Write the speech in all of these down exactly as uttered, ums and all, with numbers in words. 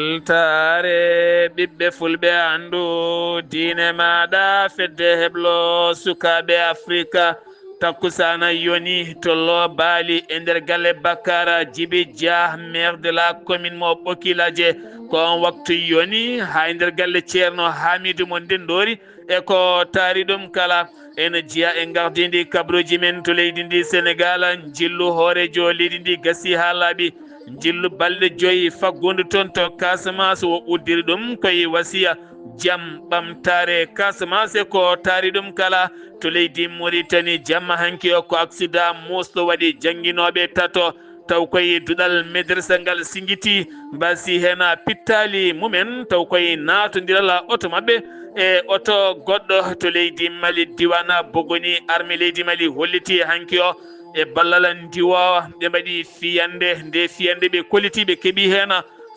Weltaare ɓiɓɓe fulɓe, anndu diine maaɗa, fedde heblo sukaaɓe Afrika. Takkusaana yoni to Loobaali e nder galle Bakara Jibi Dia, maire de la commune mo Ɓokilaje. Ko on waktu yoni haa e nder galle Ceerno Haamidu mo Ndenndoori. E ko taari ɗum kala, ene jeyaa e ngardiindi kabruuji men to leydi ndi Senegaal. Njillu hooreejo leydi ndi gasi haa laaɓi. Njillu balɗe joyi faggudu toon to Casamance, o uddiri ɗum koye wasiya jam, ɓamtaare Casamance. E ko taari ɗum kala, to leydi Mauritanie, jamma hanki o ko aksida musɗo waɗi jannginooɓe tato, taw koye duɗal madrasa ngal Singiti, mbasi heen pittaali mumen, taw koye naatondiral oto maɓɓe e oto goɗɗo to leydi Mali, diiwaan Bogoni. Arme leydi Mali holliti hanki o e ballal ndiwoowa, ɓe mbaɗi fiyande. Nde fiyande ɓe kolliti, ɓe keɓi heen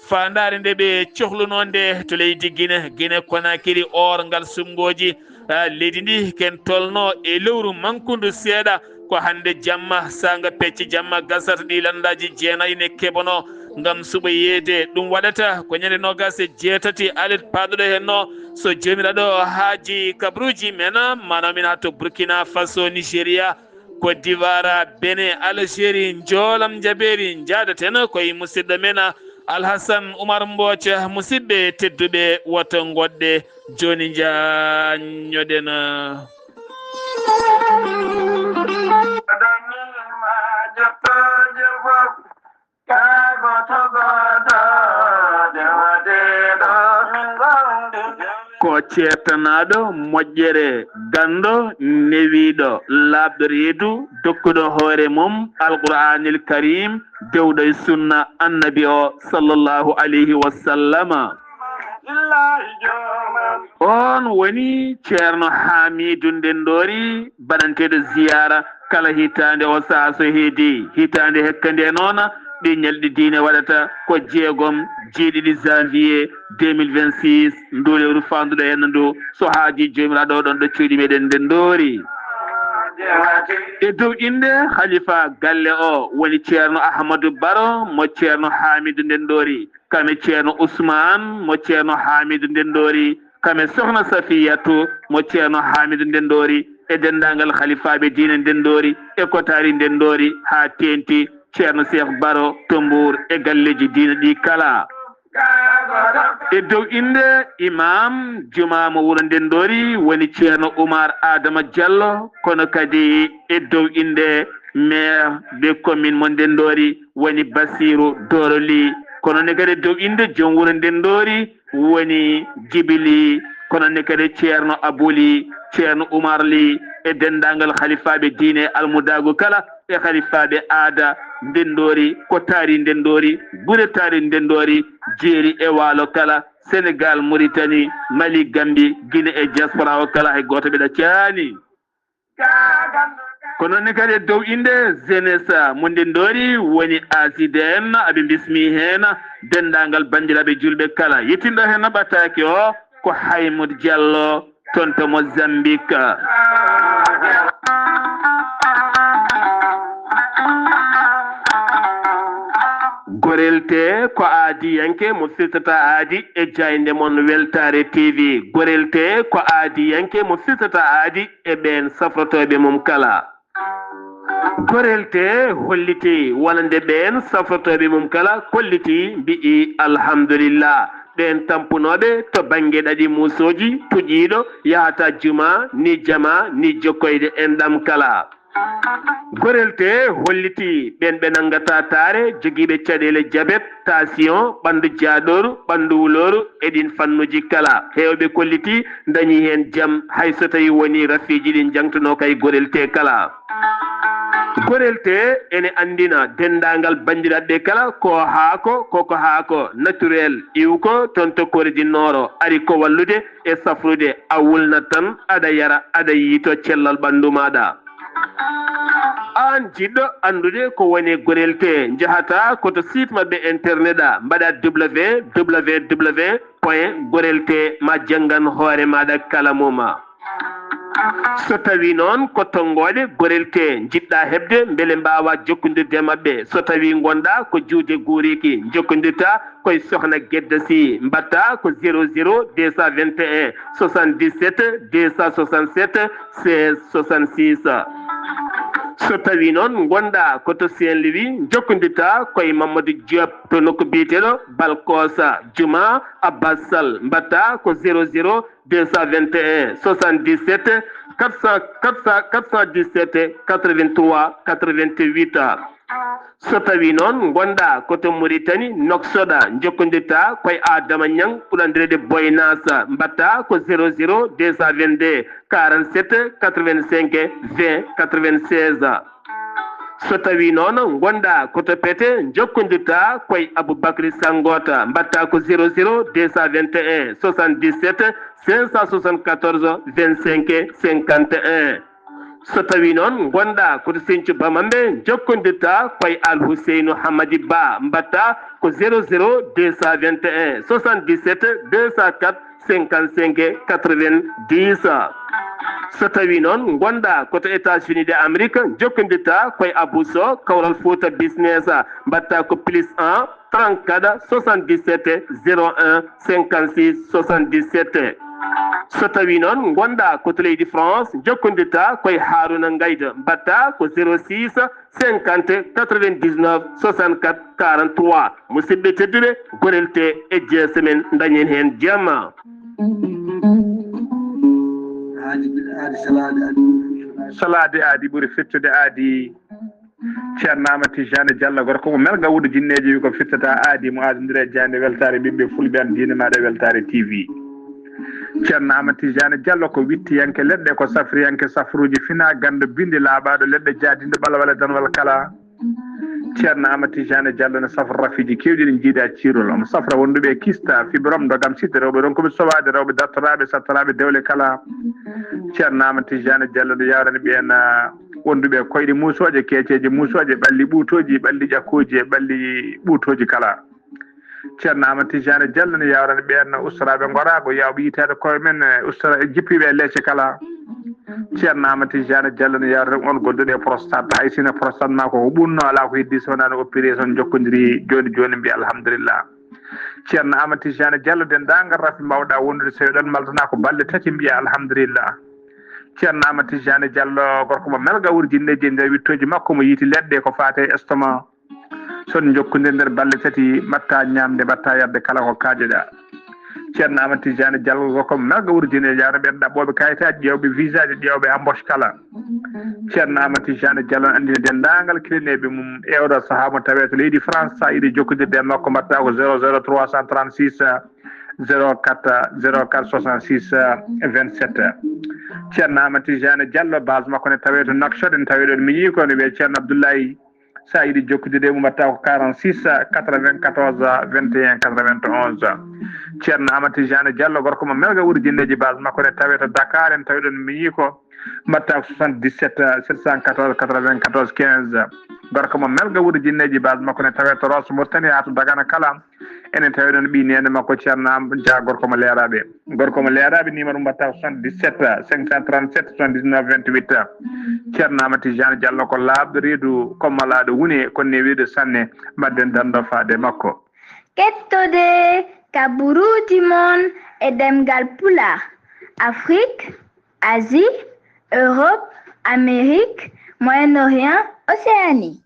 faandaare nde ɓe cohlunoo nde to leydi Gine, Gine Konakiri, or ngal suɓngooji, ah, leydi ndi ken tolno e lewru mankundu seeɗa. Ko hannde jamma, saanga pecce jamma gasata, ɗi lanndaaji jeenayi ne keɓanoo ngam suɓoyeede. Ɗum waɗata ko ñande noogas e jeetati alet paaɗuɗo heen o, so Joomiraaɗo haaji kabruuji men, maanaam min haa to Burkina Faso, Nigeria, Côte d'Ivoire, Benin, Algérie, njoolam njabeeri, njaadaten koye musidɗo men Alhasan Umar Mbooc. Musidɓe tedduɓe, woto ngoɗɗe, jooni njaanñoɗen. Ko ceertanaaɗo moƴƴere, ganndo, newiiɗo, laaɓɗo reedu, dokkuɗo hoore mum Alqur'aanil Kariim, dewɗo e sunna Annabi o, sallallahu alayhi wa sallama. On woni Ceerno Haamiidu Ndenndoori, baɗanteeɗo ziyaara kala hitaande o sahaa so heedi. Hitaande hekka nde noon, ɗi ñalɗi diine waɗata ko jeegom, jeeɗiɗi janvier deux mille vingt-six, ndu lewru faanduɗo heen ndu, so haajii Joomiraaɗo, ɗon ɗo cuuɗi meɗen Ndenndoori. E dow innde Khalifa galle o woni Ceerno Ahmadu Baro mo Ceerno Haamiidu Ndenndoori, kame Ceerno Usmaan mo Ceerno Haamiidu Ndenndoori, kame Sohna Safiyatu mo Ceerno Haamiidu Ndenndoori, e denndaangal halifaaɓe diine Ndenndoori, e kotaari Ndenndoori, haa teeŋti Ceerno Seex Baro to Mbuur, e galleeji diine ɗi kala. E dow innde Imaam Jumaa mo wuro Ndenndoori woni Ceerno Umar Adama Jallo, kono kadi e dow innde maire de commune mo Ndenndoori woni Basiiru Dooro Ly, kono ne kadi e dow innde joom wuro Ndenndoori woni Jibi Ly, kono ne kadi Ceerno Abu Ly, Ceerno Umar Ly, e denndaangal halifaaɓe diine almudaagu kala, e halifaaɓe aada Ndenndoori, ko taari Ndenndoori, gure taari Ndenndoori, jeeri e waalo kala, Senegaal, Muritani, Mali, Gambi, Gine e diaspora o kala, hay gooto ɓe ɗaccaani. Ko noon ne kadi e dow innde jeunesse mo Ndenndoori woni A C D N, aɓe mbismii heen denndaangal banndiraaɓe juulɓe kala. Yettinɗo heen no ɓataake o ko Haymoud Diallo, toon to Mozambique. Gorel tee ko aadiyanke mo firtata aadi e jaaynde mon Weltaare T V. Gorel tee ko aadiyanke mo firtata aadi e ɓeen safrotooɓe mum kala. Gorel tee hollitii wonande ɓeen safrotooɓe mum kala, kollitii, mbi'i alhamdulillah. Ɓeen tampunooɓe to bannge ɗaɗi muusooji, puƴiiɗo yahata juma, ni jama, ni jokkoyde enɗam kala. Gorel tee hollitii ɓeen ɓe nanngataa taare, jogiiɓe caɗeele jabet, tension, ɓanndu jaaɗooru, ɓanndu wulooru, e ɗiin fannuuji kala. Heewɓe kollitii ndañii heen jam, hay so tawii wonii rafiiji ɗi njaŋtunoo kay gorel tee kala. Gorel tee ene anndina denndaangal banndiraaɓe kala ko haako, koko haako naturel, iwko toon to Kore du Nord, ari ko wallude e safrude, a wulnat tan, aɗa yara, aɗa yiytoo cellal ɓanndu maaɗa. Aan jiɗɗo anndude ko woni gorel tee, njahata ko to site maɓɓe internet a, mbaɗa W W W point gorel tee ma janngan hoore maaɗa kala mum a. So tawii noon ko tonngooɗe gorelte njiɗɗa heɓde mbele mbaawaa jokkondirde e maɓɓe, so tawii ngonɗaa ko juuɗe guuriiki, njokkondirtaa ko e Sokhna Gedda Sy, mbaɗtaa ko zéro zéro deux cent vingt et un soixante-dix-sept deux cent soixante-sept seize soixante-six. So tawii noon ngonɗaa ko to Saint-Louis, njokkondirtaa ko e Mamadou Diop to nokku biyeteeɗo Balkosa Juma Abbas Sall, mbaɗtaa ko zéro zéro deux cent vingt et un soixante-dix-sept quatre cent quatre cent quatre-vingt-trois quatre-vingt-huit. So tawii noon ngonɗaa ko to Mauritanie, Nouakchott, njokkondirtaa ko e Adama Niang, ɓuranndireede Boy Nas, mbaɗtaa ko zéro zéro deux cent vingt-deux quarante-sept quatre-vingt-cinq vingt quatre-vingt-seize. So tawii noon ngonɗaa ko to Pete, njokkondirtaa ko e Aboubacry Sangota, mbaɗtaa ko zéro zéro deux cent vingt et un soixante-dix-sept cinq cent soixante-quatorze vingt-cinq cinquante et un. So tawii noon ngonɗaa ko to Sinthiou Bamambé, njokkondirtaa ko e Al Huseynu Hamadi Ba, mbaɗtaa ko zéro zéro deux cent vingt et un soixante-dix-sept deux cent quatre cinquante-cinq quatre-vingt-dix. So tawii noon ngonɗaa ko to États-Unis de Amérique, njokkondirtaa ko e Abou Sow, Kawral Fouta Business, mbaɗtaa ko plus un trente-quatre soixante-dix-sept zéro un cinquante-six soixante-dix-sept. So tawii noon ngonɗaa ko to leydi France, njokkondirtaa ko e Harouna Ngaïda, mbaɗtaa ko zéro six cinquante quatre-vingt-dix-neuf soixante-quatre quarante-trois. Musidɓe tedduɓe, gorelte e jeese men, dañen heen jamma. Aadi, aadi, salaade, aadi. Salaade aadi ɓuri fettude aadi. Ceerno Amadou Tidiane Diallo, gorko mo Melga Wuro Jinneeji, wi ko firtata aadi mo aadondira e jaaynde weltaare ɓiɓɓe fulɓe, an diine maaɗa weltaare T V. Ceerno Amadou Tidiane Diallo ko wittiyanke leɗɗe, ko safriyanke safruuji, fina ganndo bindi laaɓaaɗo leɗɗe, jaadinɗo ɓalwale danwal kala. Ceerno Amadou Tidiane Diallo ne safra rafiiji keewɗi ɗi njiiɗa ciirol, omo safra wonduɓe e kista, fibrome, ndogam, site, rewɓe ronkuɓe sowaade, rewɓe dartoraaɓe, sattoraaɓe dewle kala. Ceerno Amadou Tidiane Diallo no yawrani ɓeen, ah, wonduɓe e koyɗe muusooje, keeceeje muusooje, ɓalli ɓuutooji, ɓalli ƴakkooji e ɓalli ɓuutooji kala. Ceerno Amadou Tidiane Diallo no yawrani ɓeen ustoraaɓe ngoraago, yawɓe yitaade koye men, eh, ustora-, jippiiɓe e leece kala. Ceerno Amadou Tidiane Diallo no yawrani on gonduɗo e prostate, hay sino prostate ma ko ko ɓunno, alaa ko heddi so wonaa no opéré, son jokkondiri jooni jooni, mbiya alhamdulillah. Ceerno Amadou Tidiane Diallo, denndaangal rafi mbawɗa wondude, so eɗon maltana ko balɗe tati, mbiya alhamdulillah. Ceerno Amadou Tidiane Diallo, gorko mo Melga Wuro Jinneeji, e nder wittooji makko mo yiiti leɗɗe ko faate estomac. Son jokkondir nder balɗe tati, mbatta ñaamde, mbatta yarde kala ko kaajoɗa. Ceerno Amadou Tidiane Diallo, gorko mo Melga Wuro Jinneeji, yawna ɓeen ɗaɓɓooɓe kayitaaji, ƴeewɓe visaaji, ƴeewɓe embauche kala. Ceerno Amadou Tidiane Diallo ne anndina denndaangal kilineeɓe mum e oɗo sahaa mo tawee to leydi France, so a yiɗi jokkondirde e makko, mbatta ko zéro zéro trois cent trente-six zéro quatre zéro quatre soixante-six vingt-sept. Ceerno Amadou Tidiane Diallo, base makko ne tawee to Nouakchott, en tawii ɗoon miñi ko ne wiyee Ceerno Abdoulaye. So a yiɗi jokkondirde e mum, mbatta ko quarante-six quatre-vingt-quatorze vingt et un quatre-vingt-onze. Ceerno Amadou Tidiane Diallo, gorko mo Melga Wuro Jinneeji, base makko ne tawee to Dakar, en tawii ɗoon miñi ko, mbatta ko soixante-dix-sept sept cent quatorze quatre-vingt-quatorze quinze. Gorko mo Melga Wuro Jinneeji, base makko ne tawee to Rosso Mauritanie haa to Dagana kala. Enen tawi ɗoon ɓii neene makko Ceerno Am Dia, gorko mo Leeraaɓe. Gorko mo Leeraaɓe, numéro mum mbatta ko soixante-dix-sept cinq cent trente-sept soixante-dix-neuf vingt-huit. Ceerno Amadou Tidiane Diallo ko laaɓɗo reedu, ko malaaɗo wune, ko newiiɗo sanne. Mbaɗden danndo faade makko. Kettode kaburuuji mon e ɗemngal Pulaar, Afrik, Asie, Europe, Amérique, Moyen-Orient, Océanie.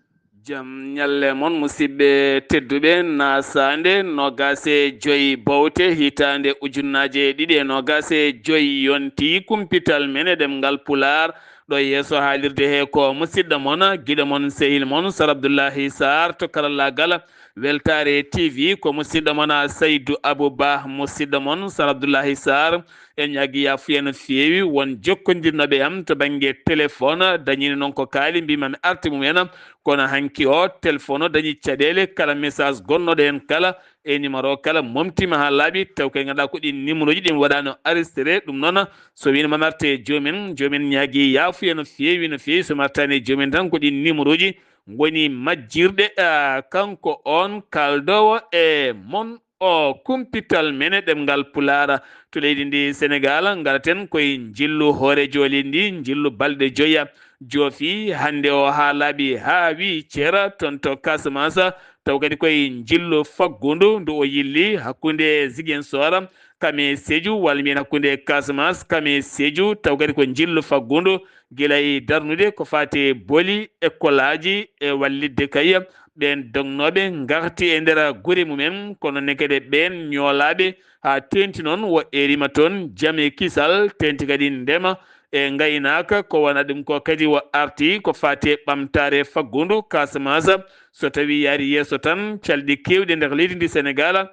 Jam ñalle mon, musidɓe tedduɓe, nasaande noogaas e joy bowte hitaande ujunnaaje ɗiɗi e noogaas e joy yonti kumpital men e ɗemngal Pulaar. Ɗo yeeso haalirde he ko musidɗo mon, giɗo mon, sehil mon, Sar Abdullahi Sarr to karallaagal Weltaare T V, ko musidɗo mon, Saydu Abou Ba, musidɗo mon, Sar Abdullahi Sarr. En ñaagii yaafuya no feewi won jokkondirnooɓe am to bannge téléphone, dañiino noon ko kaali, mbiimi mi arti mum en. Kono hanki o téléphone o dañi caɗeele, kala message gonnooɗo heen kala e numéro kala momtiima haa laaɓi, taw kay ngannduɗaa ko ɗiin numéro ji ɗiin waɗaano enregistré. Ɗum noon, so wiino ma mi arte e joomum en, joomum en ñaagii yaafuya no feewi, no feewi. So mi artaani e joomum en tan, ko ɗiin numéro ji ngoni majjirɗe, ah, kanko oon kaaldoowo e mon. O kumpital men e ɗemngal Pulaar. To leydi ndi Senegaal, ngaraten koye njillu hooreejo leydi ndi, njillu balɗe joya. Joofi hannde o haa laaɓi haa wi cera toon to Casamance, taw kadi koye njillu faggundu ndu o yilli hakkunde Ziguinchor kam e Sédhiou, walla mbiyen hakkunde Casamance kam e Sédhiou, taw kadi ko njillu faggundu gila e darnude ko faati e boli, ekkolaaji e wallitde kay ɓeen dognooɓe ngarti e nder gure mumen, kono ne kadi ɓeen ñoolaaɓe haa teeŋti noon wo erima toon jam e kisal, teeŋti kadi ndema e ngaynaaka, ko wona ɗum ko kadi wo arti ko faati e ɓamtaare faggundu Casamance. So tawii yaari yeeso tan, calɗi keewɗi e nder leydi ndi Senegaal,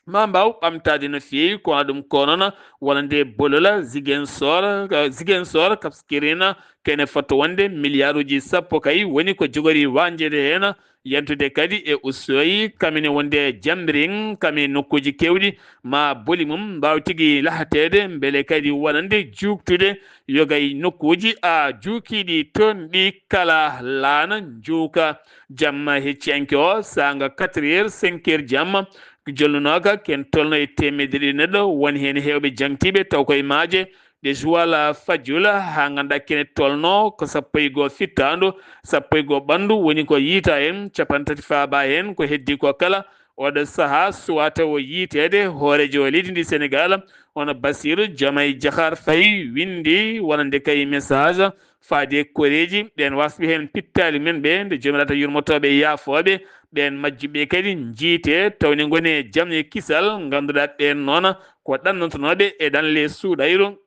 ma mbaaw ɓamtaade no feewi, ko wona ɗum ko noon wonande Bolola, Ziguinchor, eh, Ziguinchor, Cap Skirring, kene fotto wonde miliyaaruuji sappo kay woni ko jogori wañjeede heen, yantude kadi e Oussouye, kam ene wonde Jamring, kam e nokkuuji keewɗi, ma boli mum mbaaw tigi lahateede, mbele kadi wonande juuktude yoga e nokkuuji a juukiiɗi toon ɗi kala laana njuuka. Jamma hecciyanke o, saanga quatre heures, cinq heures jamma, jolnunooka, ken tolno e teemedde ɗiɗi neɗɗo, won heen heewɓe jaŋtiiɓe taw koye maaje ɗe Joal Fadiouth, haa ngannduɗaa kene tolno ko sappo e goo fittaandu, sappo e goo ɓanndu woni ko yiytaa heen, cappanɗe tati faabaa heen, ko heddii ko kala. Oɗo sahaa suwata o yiyteede hooreejo leydi ndi Senegaal, hono Bassirou Diomaye Diakhar Faye winndi wonande kay message faade e koreeji ɓeen wasɓe heen pittaali men ɓe, nde Joomiraaɗo yurmotooɓe e yaafooɓe, ɓeen majjuɓe kadi njiytee, tawde ngoni e jam e kisal, ngannduɗaa ɓeen noon ko ɗannotonooɓe e ɗanle suuɗayru.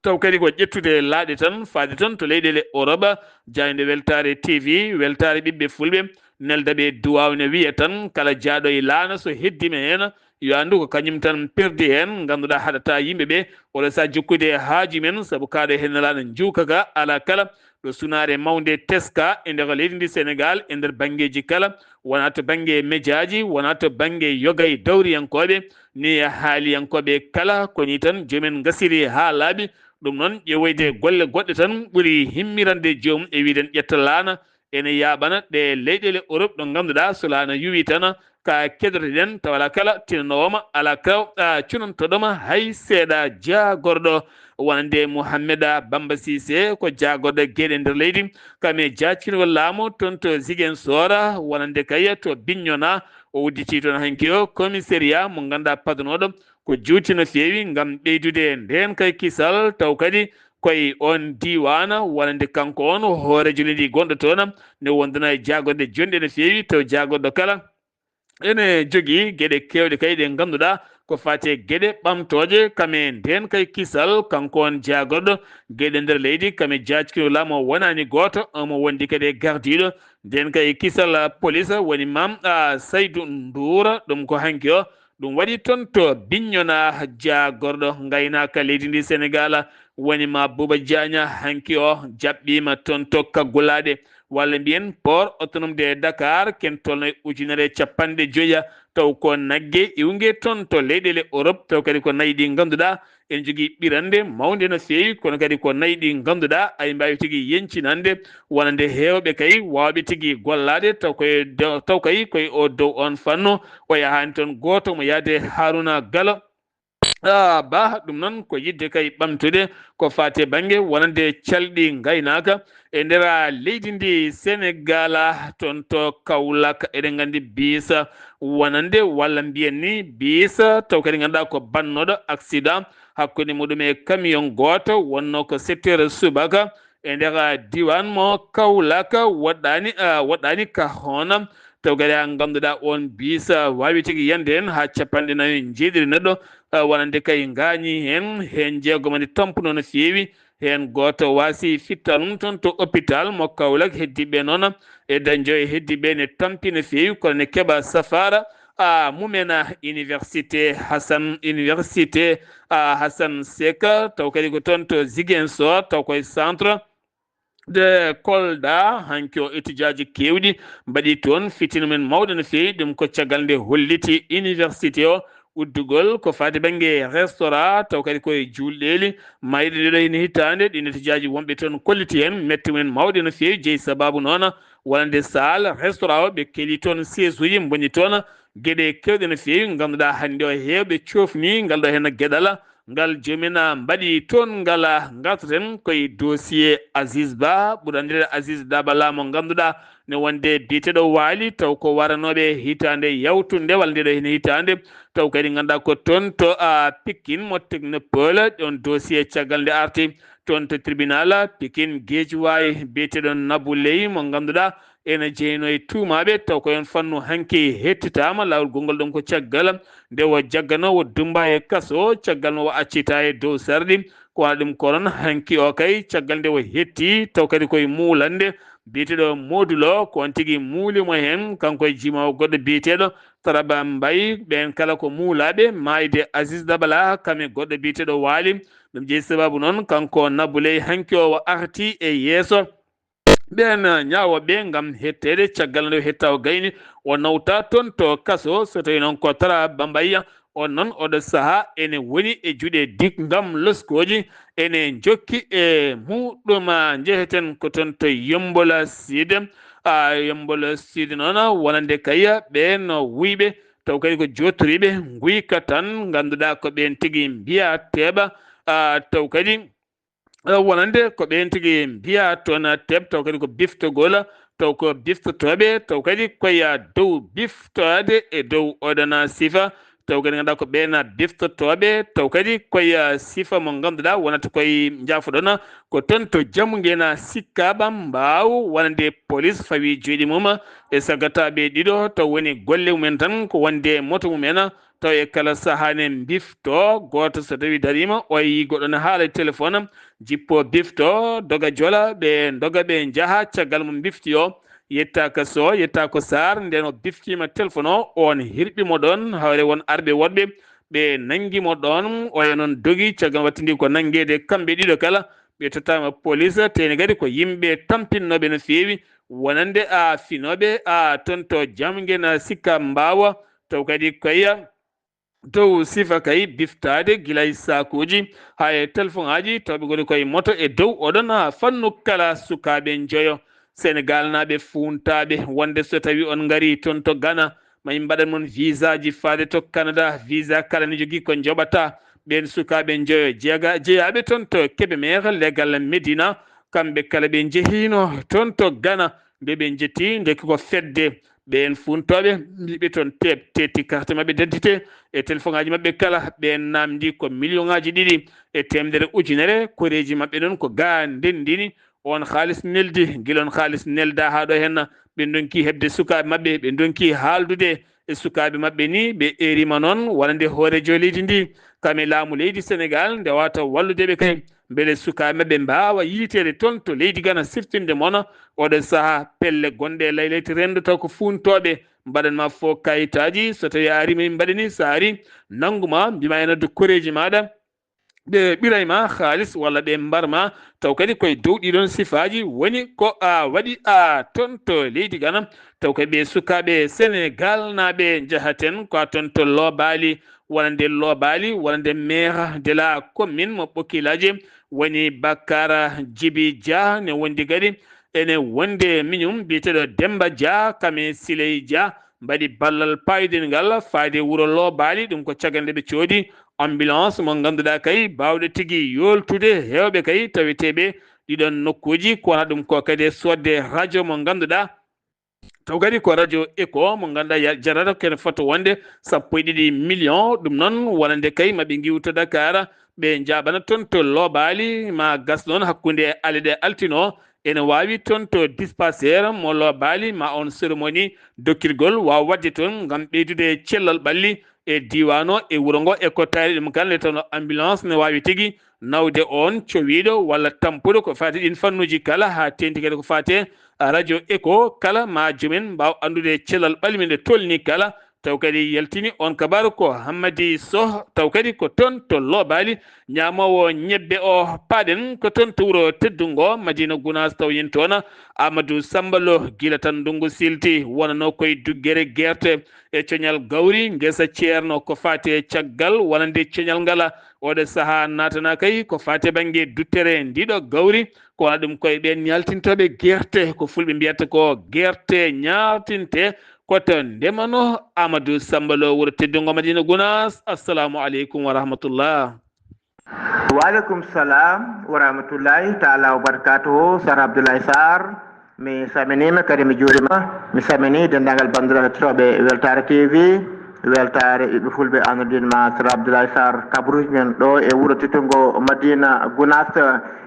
Taw kadi ko ƴettude laaɗe tan, faade tan to leyɗeele Europe, jaaynde Weltaare T V, Weltaare Ɓiɓɓe Fulɓe, nelda ɓe duwaaw ne wiya tan, kala jaaɗo e laana so heddima heen, yo anndu ko kañum tan perdi heen, ngannduɗaa haɗata yimɓe ɓe, oɗo sa jokkude e haaju men, sabu kaaɗo heen laana njuuka ka alaa kala, ɗo sunaare mawnde teska e nder leydi ndi Senegaal, e nder banngeeji kala, wonaa to bannge mejaaji, wonaa to bannge yoga e dawriyankooɓe, ni e haaliyankooɓe kala, ko ni tan joomen ngasiri haa laaɓi. Ɗum noon, ƴeewoyde golle goɗɗe tan ɓuri himmirande joomum e wiiden ƴetta laana, ene yaaɓana ɗe leyɗeele Europe ɗo ngannduɗaa so laana yuwi tan ka kedotoɗen, tawa alaa kala tinanoowo ma, alaa ka, a, cunantoɗo ma hay seeɗa. Jaagorɗo wonande Mouhamed Bamba Cissé ko jaagorɗo geɗe nder leydi, kam e jaackingo laamu toon to Ziguinchor, wonande kay to Bignona, o udditi toon hanki o commissariat mo ngannduɗaa padanooɗo ko juuti no feewi ngam ɓeydude ndeen kay kisal, taw kadi koye oon diiwaan wonande kanko oon hooreejo leydi gonɗo toon, ne wondana e jaagorɗe jonɗe no feewi, taw jaagorɗo kala ene jogii geɗe keewɗe kay ɗe ngannduɗaa ko faati e geɗe ɓamtooje, kam e ndeen kay kisal, kanko oon jaagorɗo geɗe nder leydi, kam e jaackingo laamu o wonaani gooto, omo wondi kadi e gardiiɗo ndeen kay kisal, police woni Maam, a, Saydu Nduur, ɗum ko hanki o. Ɗum waɗi toon to Bignona, jaagorɗo ngaynaaka leydi ndi Senegaal, woni ma Buuba Jaaña, hanki o jaɓɓiima toon to Kaggulaaɗe, walla mbiyen Port Autonome de Dakar, ken tolno e ujunere e capanɗe joya, taw ko nagge iwnge toon to leyɗeele Europe, taw kadi ko nayi ɗi ngannduɗaa ene jogii ɓirannde mawnde no feewi, kono kadi ko nayi ɗi ngannduɗaa ay mbaawi tigi yencinande wonande heewɓe kay waawɓe tigi gollaade, taw koye do-, taw kay koye o dow oon fannu, o yahaani toon gooto mo yahde Haruna Galo. Ah, ba, ɗum noon ko yiɗde kay ɓamtude ko faati e bannge wonande calɗi ngaynaaka e nder leydi ndi Senegaal, toon to Kaolack. Eɗen nganndi biisa wonande, walla mbiyen ni biisa, taw kadi ngannduɗaa ko bannooɗo accident hakkunde muɗum e camion gooto, wonnoo ko sept heures subaka e nder diiwaan mo Kaolack, woɗɗaani, ah, woɗɗaani ka hono. Taw kadi haa ngannduɗaa oon biisa waawi tigi yande heen haa capanɗe nayi njeeɗiɗi neɗɗo, ah, wonande kay ngaañi heen, heen jeegom ene tampuno no feewi, heen gooto waasi fittanum toon to hôpital mo Kaolack, heddiiɓe noon e dañjo e heddiiɓe ne tampi no feewi, kono ne keɓa safaara, a, mumen, a, université Hassan, université, a, Hassan Seck, taw kadi ko toon to Ziguinchor, taw koye centre de Kolda, hanki o étudiant ji keewɗi mbaɗi toon fitina mum mawɗo no feewi. Ɗum ko caggal nde holliti université o uddugol ko faati bannge restaurant, taw kadi koye juulɗeeli. Mayɗe ɗeɗo hino hitaande, ɗin étudiant ji wonɓe toon kolliti heen mette mum mawɗe no feewi, jeyi sababu noon wonande salle restaurant o, ɓe keeli toon siège uji mboni toon, geɗe kewɗe no feewi, ngannduɗaa hannde o heewɓe coofni ngal ɗo heen geɗal. Ngal joomina mbaɗi toon ngal, ngartaten koye dossier Aziz Ba, ɓuri anndirede Aziz Dabala, mo ngannduɗaa ne wonde biyeteeɗo Waali, taw ko waranooɓe hitaande yawtunde walla nde ɗo heen hitaande, taw kadi ngannduɗaa ko toon to, a, Pikine mo Technopole, ɗoon dossier caggal nde arti toon to tribunal Pikine Guédiawaye, biyeteeɗo Nabou Leye mo ngannduɗaa ene jeynoo e tuumaaɓe, taw ko heen fannu hanki hettitaama, laawol gonngol ɗoon ko caggal nde o jagganoo o dumbaa e kaso, caggal mo o accitaa e dow sarɗi. Ko wano ɗum ko noon hanki o kay, caggal nde o hetti, taw kadi koye muulannde biyeteeɗo Modou Lo, ko on tigi muuli mo heen, kanko e jimoowo goɗɗo biyeteeɗo Taraba Mbaye, ɓeen kala ko muulaaɓe. Maayde Aziz Dabala, kam e goɗɗo biyeteeɗo Waali. Ɗum jeyi sababu noon, kanko Nabou Leye hanki o arti e yeeso ɓeen ñaawooɓe ngam hetteede, caggal nde o hetta o gayni, o nawta toon to kaso. So tawii noon ko Taraba Mbaye, on noon oɗo sahaa ene woni e juuɗe dik ngam loskooji, ene jokki e muɗum. Njeheten ko toon to Yommbol Sud. A, Yommbol Sud noon wonande kay ɓeen wuyɓe, taw kadi ko jootoriiɓe nguyka tan, ngannduɗaa ko ɓeen tigi mbiyaa teeɓa, a, taw kadi, a, wonande ko ɓeen tigi mbiyaa toon teeɓ, taw kadi ko biftogol, taw ko biftotooɓe, taw kadi koye dow biftoyaade e dow oɗon sifa, taw kadi ngannduɗaa ko ɓeen biftotooɓe, taw kadi koye sifa mo ngannduɗaa wonata koye, njaafoɗon, ko toon to Jamnguena Sicap Mbao, wonande police fawi juuɗe mum e sagataaɓe ɗiɗo, taw woni golle mumen tan ko wonde moto mumen, taw e kala sahaa ne mbifto, gooto so tawi dariima, o yii goɗɗo ne haala e téléphone, jippo bifto, doga jola, ɓe doga ɓe njaha, caggal mo mbifti o, yetta ka so, yetta ko Saar, nden o biftiima téléphone o, on hirɓi mo ɗoon, hawre won arɓe woɗɓe, ɓe nanngi mo ɗoon, oya noon dogi, caggal wattindi ko nanngeede kamɓe ɗiɗo kala, ɓe tottaama police, teeni kadi ko yimɓe tampinnooɓe no feewi, wonande a finooɓe a toon to Jamnguena Sicap Mbao, taw kadi koye dow sifa kay biftaade gila e sakuuji haa e telefoŋaaji, taw ɓe ngoni koye moto e dow oɗon fannu kala sukaaɓe njoyo. Senegaalnaaɓe fuuntaaɓe wonde so tawii on ngarii toon to Gana, ma yimɓe mbaɗan mon visaaji faade to Canada, visa kala ne jogii ko njoɓata. Ɓeen sukaaɓe njoyo jeega-, jeyaaɓe toon to Kébémer, legal Médina, kamɓe kala ɓe njehiino toon to Gana, nde ɓe njetti, ndeke ko fedde ɓeen fuuntooɓe, mbiɓe toon teep, tetti carte maɓɓe d'identité e telefoŋaaji maɓɓe kala, ɓeen naamndi ko miliyoŋaaji ɗiɗi e teemedere ujunere, koreeji maɓɓe noon ko ga ndenndini, on haalis neldi, gila on haalis nelda haa ɗo henna, ɓe ndonki heɓde sukaaɓe maɓɓe, ɓe ndonki haaldude e sukaaɓe maɓɓe ni, ɓe eeriima noon wonande hooreejo leydi ndi, kam e laamu leydi Senegaal, nde wata wallude ɓe kay, mbele sukaaɓe maɓɓe mbaawa yiiteede toon to leydi Gana siftinde mona, oɗo sahaa pelle gonɗe e laylayti renndo taw ko fuuntooɓe, mbaɗan ma fof kayitaaji, so tawii a arii ma yimɓe mbaɗani, so a arii nanngu ma, mbima e noddu koreeji maaɗa, ɓe ɓiray ma haalis walla ɓe mbar ma, taw kadi koye dow ɗiɗon sifaaji woni ko a waɗi a toon to leydi Gana, taw kadi ɓe sukaaɓe Senegaal naaɓe njahaten ko a toon to Loobaali, wonande Loobaali, wonande maire de la commune mo Ɓokilaje, woni Bakara Jibi Dia, ne wondi kadi ene wonde miñum biyeteeɗo Demba Dia, kam e Siley Dia, mbaɗi ballal paayodingal faade wuro Loobaali, ɗum ko caggal nde ɓe coodi ambulance mo ngannduɗaa kay baawɗo tigi yooltude heewɓe kay taweteeɓe ɗiɗon nokkuuji, ko wona ɗum ko kadi e soodde radio mo ngannduɗaa, taw kadi ko radio Echo mo ngannduɗaa ya-, jarata ko ene fota wonde sappo e ɗiɗi million, ɗum noon wonande kay maɓe ngiwto Dakar, ɓe njaaɓana toon to Loobaali, ma gas noon hakkunde e alet e altine o, ene waawi toon to dispensaire mo Loobaali, ma on cérémonie dokkirgol waawa waɗde toon ngam ɓeydude cellal ɓalli e diiwaan o e wuro ngo e ko taari ɗum kala, nde tawnoo ambulance ne waawi tigi nawde oon cowiiɗo walla tampuɗo ko faati ɗiin fannuuji kala, haa teeŋti kadi ko faati e radio Echo kala, ma joomen mbaaw anndude cellal ɓalli men nde tolni kala, taw kadi yaltini on kabaaru ko Hammadi Soh, taw kadi ko toon to Loobaali, ñaamoowo ñebbe o, paaɗen ko toon to wuro teddungo Madina Gunaas, taw yen toon Amadou Samba Lo, gila tan ndunngu silti, wonanoo koye duggere gerte e coñal gawri, ngesa ceerno, ko faati e caggal wonande coñal ngala, oɗo sahaa naatana kay ko faati e bannge duttere ndiɗo gawri, Ko wona ɗum koye ɓeen ñaaltintooɓe gerte, ko fulɓe mbiyata ko gerte ñaaltinte, ko to ndemano. Amadou Samba Lo, wuro teddungo Madina Gunaas. Assalamu aleykum wa rahmatullah. Wa aleykum salam wa rahmatullahi taala wa barakatuhu. Sar Abdoulaye Sarr, mi salminiima kadi mi juuriima. Mi salmini denndaangal banndiraaɓe heɗotooɓe Weltaare T V. Weltaare ɓiɓɓe fulɓe, anndude ma Sar Abdoulaye Sarr, kabruuji men ɗo e wuro teddungo Madina Gunaas.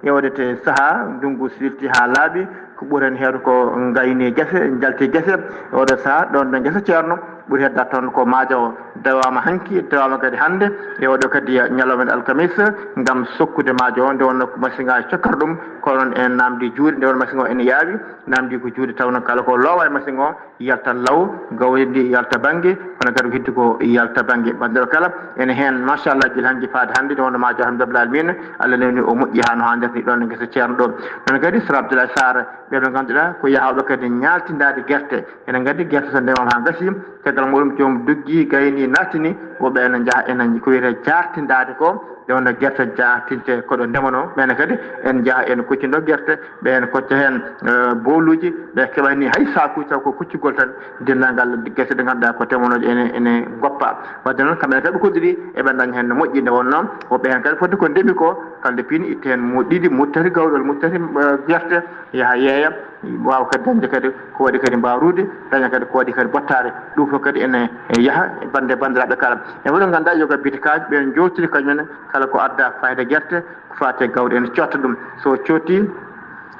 E oɗo sahaa, ndunngu silti haa laaɓi, ko ɓuri heen heewde ko ngayni gese, njalti gese. E oɗo sahaa, ɗoon ɗo ngesa Ceerno ɓuri heddaade toon ko maaja o. Dawaama hanki, dawaama kadi hannde, e oɗo kadi ñalawma alkamisa, ngam sokkude maaja o. Nde wonnoo ko masiŋaaji cokkata ɗum, kono noon en naamndii juuɗe, nde wonnoo masiŋ o ene yaawi, naamndii ko juuɗe, tawnoo kala ko loowa e masiŋ o yaltat law, gawri ndi yalta bannge, kono kadi ko heddi ko yalta bannge. Banndiraaɓe kala ene heen, machallah, gila hanki faade hannde, nde wonnoo maaja o, alhamdulillah alamin, Allah newni o moƴƴi haa no haanirta ni ɗoon e ngesa Ceerno ɗo. Noon kadi Sar Abdoulaye Sarr, ɓe ɓe ngannduɗaa ko yahooɓe kadi ñaaltindaade gerte. Ene nganndi gerte so ndemaama haa gasi, caggal muɗum joom doggi, gayni, nattini, woɓɓe ene njaha, ene ko wiyetee jaartindaade ko, nde wonnoo gerte jaartinte ko ɗo ndemanoo, ɓeen kadi ene njaha, ene koccindo gerte, ɓe ene kocca heen, eh, booluuji, ɓe keɓa ni hay saakuuji, taw ko koccugol tan, denndaangal gese ɗe ngannduɗaa ko ndemanooje ene, ene ngoppa. Waɗde noon, kamɓe kadi ɓe koddiri, eɓe ndaña heen no moƴƴi, nde wonnoo woɓɓe heen kadi fodde ko ndemi ko, kala nde piini itta heen mo ɗiɗi, mo tati gawri walla mo tati, eh, gerte, yaha yeeya, waawa kadi dañde kadi ko waɗi kadi mbaaruude, daña kadi ko waɗi kadi bottaare. Ɗum fof kadi ene yaha e bannde banndiraaɓe kala. E oɗo ngannduɗaa yoga bitikaaji, ɓe njootiri kañum en kala ko adda fayda gerte, ko faati e gawri ene cotta ɗum. So cotti,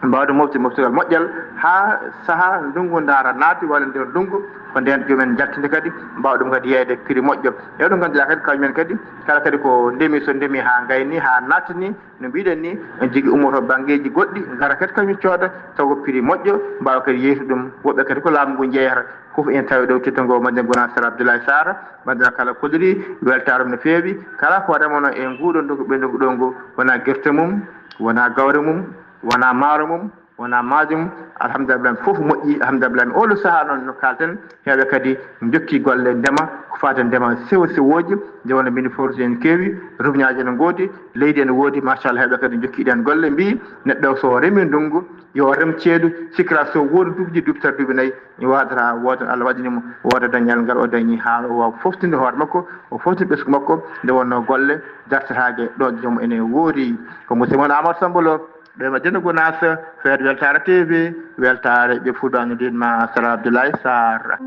mbaawde mofte moftugol moƴƴal haa sahaa ndunngu ndaara naati walla nder ndunngu, ko ndeen joom en njaltinde kadi, mbaawa ɗum kadi yeeyde prix moƴƴo. E oɗo ngannduɗaa kadi kañum en kadi, kala kadi ko ndemi, so ndemi haa ngayni, haa nattini, no mbiɗen ni, en jogii ummoto banngeeji goɗɗi, ngara kadi kañum cooda, tawa ko prix moƴƴo, mbaawa kadi yeeytude ɗum. Woɓɓe kadi ko laamu ngu njeeyata, fof en tawi ɗo teddungo Madina Gunaas, Sar Abdoulaye Sarr, banndiraaɓe kala kolliri, weltaare no feewi. Kala ko remono e nguɗo ndugu ɓe ndugu ɗo ngu, wona gerte mum, wona gawri mum, wona maaro mum, wona maaje mum, alhamdulillah, fof moƴƴi, alhamdulillah. Oɗo sahaa noon no kaalten, heewɓe kadi njokki golle ndema, ko faati e ndema sewo sewooji, nde wonnoo mini force en keewi, revenu ene ngoodi, leydi ene woodi, machallah, heewɓe kadi njokki ɗeen golle, mbii neɗɗo so remi ndunngu, yo rem ceeɗu, sikkata so woodi duuɓi ɗiɗi, duuɓi tati, duuɓi nayi, mi waadata wooda, Allah waɗani mo wooda dañal ngal o dañi, haa o waawa foftinde hoore makko, o foftinde ɓesngu makko, nde wonnoo golle dartataake ɗo joom ene woodi. Ko musidɗo mon Amadou Samba Lo, ɗo e Madina Gunaas, feet weltaare T V, weltaare ɓe fulɓe anndude ma Sar Abdoulaye Sarr.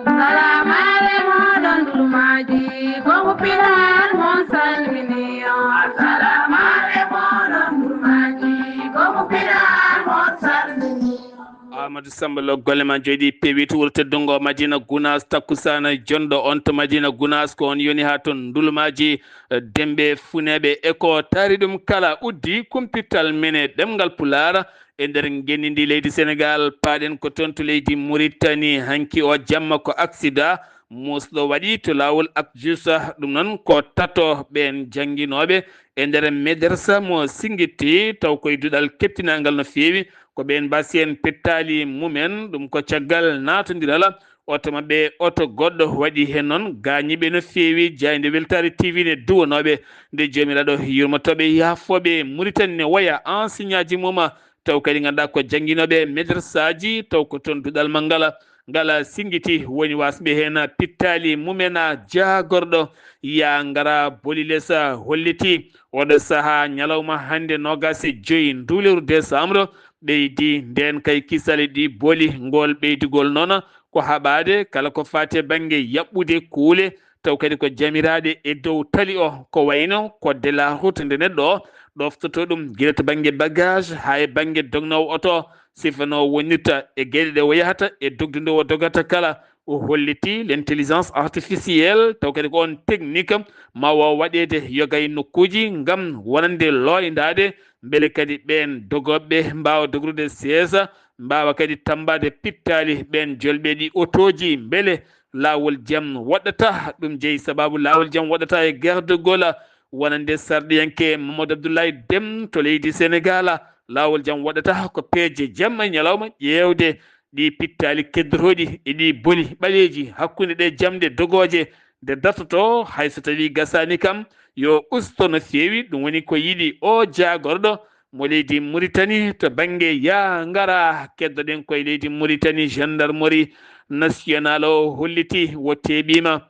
Salaamaare mooɗon Ndulmaaji, ko ko pinal mon salmini on. Salaamaare mooɗon Ndulmaaji, ko ko pinal mon salmini on. Amadou Samba Lo, golle ma jooɗi peewi to wuro teddungo Madina Gunaas, takkusaana jonɗo on to Madina Gunaas, ko on yoni haa to Ndulmaaji, eh, Dembe Funeeɓe e ko taari ɗum kala. Uddi kumpital men e ɗemngal Pulaar e nder ngenndi ndi leydi Senegaal. Paaɗen ko toon to leydi Muritani. Hanki o jamma ko aksida muusɗo waɗi to laawol Akjusa. Ɗum noon ko tato ɓeen jannginooɓe e nder medersa mo Singiti, taw koye duɗal keptinaangal no feewi. Ko ɓeen mbasi en pettaali mumen. Ɗum ko caggal naatondiral oto maɓɓe, oto goɗɗo waɗi heen noon, gaañiiɓe no feewi. Jaaynde Weltaare T V ne duwanooɓe nde Joomiraaɗo yurmotooɓe yaafooɓe. Muritani ne woya ansiñaaji mum, taw kadi ngannduɗaa ko jannginooɓe medersaaji, taw ko toon duɗal ma ngal, ngal Singiti woni wasɓe heen pittaali mumen. Jaagorɗo, yaa ngara boli les holliti oɗo sahaa, ñalawma hannde noogaas e joy nduuleru décembre, ɓeydi ndeen kay kisal e ɗi boli. Ngool ɓeydugol noon ko haɓaade kala ko faati e bannge yaɓɓude kuule, taw kadi ko jamiraaɗe e dow tali o, ko wayno code de la route nde neɗɗo o ɗoftotoo ɗum, gila to bannge bagage haa e bannge dognoowo oto, sifa no wonirta e geɗe ɗe o yahata e dogde nde o dogata kala. O holliti l'intelligence artificielle, taw kadi ko on technique ma waaw waɗeede yoga e nokkuuji ngam wonande looyndaade, mbele kadi ɓeen dogooɓe mbaawa dogrude seesa, mbaawa kadi tammbaade pittaali ɓeen jolɓe ɗi otooji, mbele laawol jam waɗɗata. Ɗum jeyi sabaabu laawol jam waɗɗata e gardugol wonande sarɗiyanke Mamadou Abdoulaye Dem to leydi Senegaal. Laawol jam waɗata ko peeje jamma e ñalawma ƴeewde ɗi pittaali keddotooɗi e ɗi boli ɓaleeji hakkunde ɗe jamɗe dogooje nde dartotoo, hay so tawii gasaani kam, yo usto no feewi. Ɗum woni ko yiɗi o jaagorɗo mo leydi Muritani to bannge yaa ngara. Keddoɗen koye leydi Muritani, gendarmerie nationale o holliti wo teeɓiima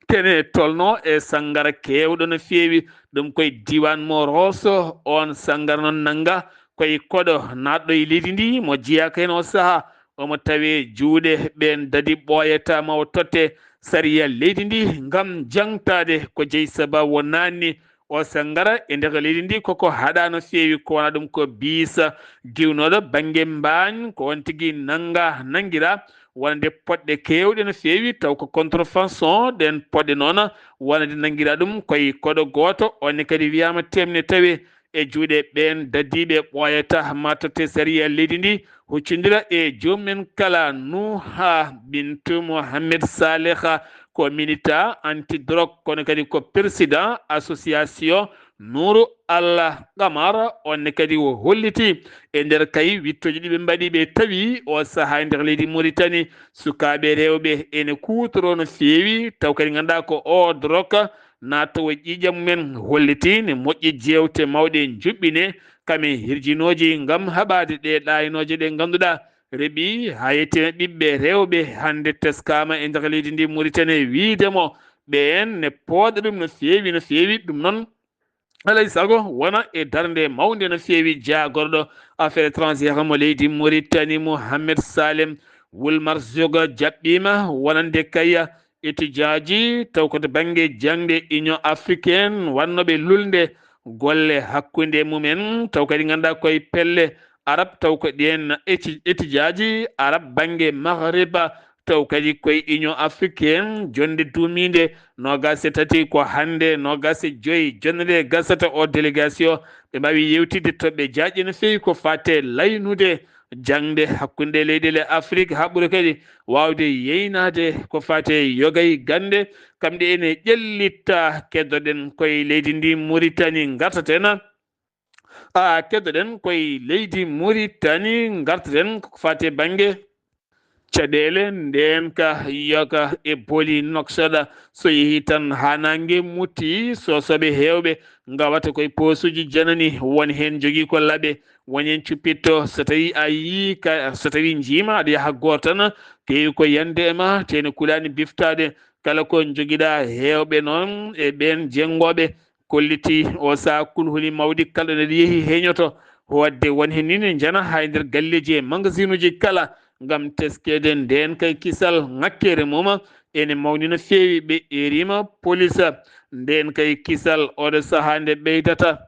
kene tolno e sanngara keewɗo no feewi. Ɗum koye diiwaan mo Rosso. Oon sanngara noon nannga koye koɗo naatɗo e leydi ndi mo jeyaaka heen o sahaa. Omo tawee juuɗe ɓeen dadi ɓooyata ma o totte sariya leydi ndi ngam jaŋtaade ko jeyi sababu o naanni o sanngara e nder leydi ndi. Koko haɗa no feewi, ko wona ɗum ko biisa diwnooɗo bannge Mbaañ, ko on tigi nannga, nanngira wonande poɗɗe keewɗe no feewi, taw ko contrefaçon. Ɗeen poɗɗe noon wonande nanngira ɗum koye koɗo gooto, on ne kadi wiyaama teemne tawi e juuɗe ɓeen dadiiɓe ɓooyata ma totte sariya leydi ndi, huccondira e joomum en kala. Nuha Bintu Mohamed Saleha ko milita anti drogue, kono kadi ko président association Nuuru Allah Qamar. On ne kadi o holliti e nder kay wittooji ɗi ɓe mbaɗi, ɓe tawi o sahaa e nder leydi Muritani, sukaaɓe rewɓe ene kuutoroo no feewi, taw kadi ngannduɗaa ko o drogue naata o ƴiiƴam mumen, holliti ne moƴƴi jeewte mawɗe njuɓɓine, kam e hirjinooji ngam haɓaade ɗe ɗaaynooje ɗe ngannduɗaa reɓi haa yettina ɓiɓɓe rewɓe hannde teskaama e nder leydi ndi Muritani, wiide mo ɓeen ne pooɗa ɗum no feewi, no feewi. Ɗum noon, alay sago wona e darnde mawnde no feewi jaagorɗo affaire étrangère mo leydi Muritani, Mohamed Salem Wul Marzoug, jaɓɓiima wonande kay etijaaji taw ko to bannge jaŋde Union Africaine wannooɓe lulnde golle hakkunde mumen, taw kadi ngannduɗaa koye pelle Arab, taw ko ɗeen eti-, etijaaji Arab bannge Maghrib, taw kadi koye Union Africaine, jonnde duumiinde noogaas e tati ko hannde, noogaas e joy jonnde nde gasata o délégation, ɓe mbaawi yewtidde toɓɓe jaajɗe no feewi ko faate laynude jaŋde hakkunde leyɗeele Afrik, haa ɓura kadi waawde yeynaade ko faate yoga e gannde, kam ɗe ene ƴellitta. Keddoɗen koye leydi ndi Muritani, ngartaten, a, keddoɗen koye leydi Muritani, ngartaten ko faate bannge caɗeele. Ndeen ka yoga e boli noksoɗa, so yehi tan haa naange muti, soosooɓe heewɓe ngawata koye poosuuji janani, won heen jogii ko laɓe, won heen cuppitto. So tawii a yii ka, so tawii njiima aɗa yaha gooto tan, keewi ko yande e ma, te ne kulaani biftaade. Kala ko njogiɗaa, heewɓe noon e ɓeen jenngooɓe kolliti o sahaa kulhuli mawɗi kala ɗo neɗɗo yehi heñoto. Waɗde won heen ni ne njana haa e nder galleeji e magasinuuji kala ngam teskeede. Ndeen kay kisal ŋakkeere mum ene mawni no feewi, ɓe eeriima polis. Ndeen kay kisal oɗo sahaa nde ɓeydata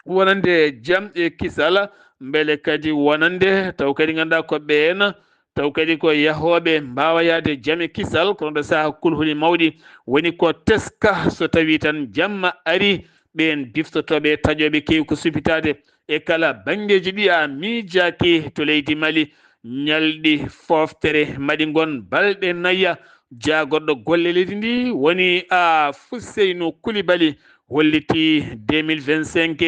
wonande jam e kisal, mbele kadi wonande taw kadi ngannduɗaa ko ɓeen, taw kadi ko yahooɓe mbaawa yahde jam e kisal, kono ɗo sahaa kulhuli mawɗi woni ko teska, so tawii tan jamma ari, ɓeen biftotooɓe e taƴooɓe keewi ko supitaade e kala banngeeji ɗi a miijaaki to leydi Mali. Ñalɗi fooftere mbaɗi ngon balɗe naya, jaagorɗo golle leydi ndi woni a Fuseynu Kulibali, holliti deux mille vingt-cinq.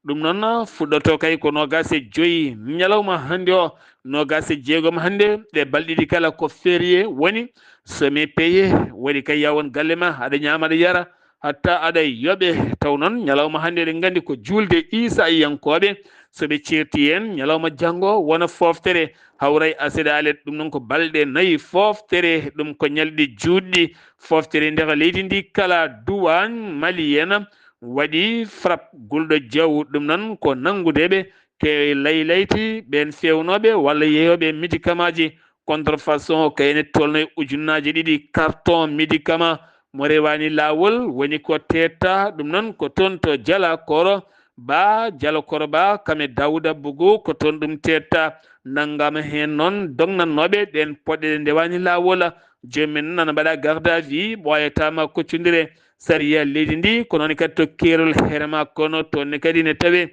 Ɗum noon fuɗɗoto kay ko noogaas e joy ñalawma hannde o, noogaas e jeegom hannde, ɗe balɗe ɗiɗi kala ko férié woni, semaine payé, waɗi kay yaa won galle ma, aɗa ñaama, aɗa yara, hatta aɗa yoɓe. Taw noon ñalawma hannde eɗen nganndi ko juulde Iisaa e yankooɓe, so ɓe ceerti heen ñalawma janngo wona fooftere, hawray aseede alet. Ɗum noon ko balɗe nayi fooftere, ɗum ko ñalɗi juutɗi fooftere nder leydi ndi kala. Duwaañ Mali en waɗi frappe gulɗo jaw, ɗum noon ko nanngudeɓe ke laylayti ɓeen feewnooɓe walla yehooɓe médicamentji contrefaçon, kayne tolno e ujunnaaji ɗiɗi carton médicament mo rewaani laawol, woni ko teetta. Ɗum noon ko toon to Jala Koro Ba, Jala Koro Ba, kame Dawda Bugu, ko toon ɗum teetta. Nanngama heen noon dognannooɓe ɗeen poɗɗe ɗe ndewaani laawol. Joomum en nana mbaɗa garde à vue, ɓooyataama koccundire sariya leydi ndi, ko noon kadi to keerol Herema, kono toon ne kadi ne tawee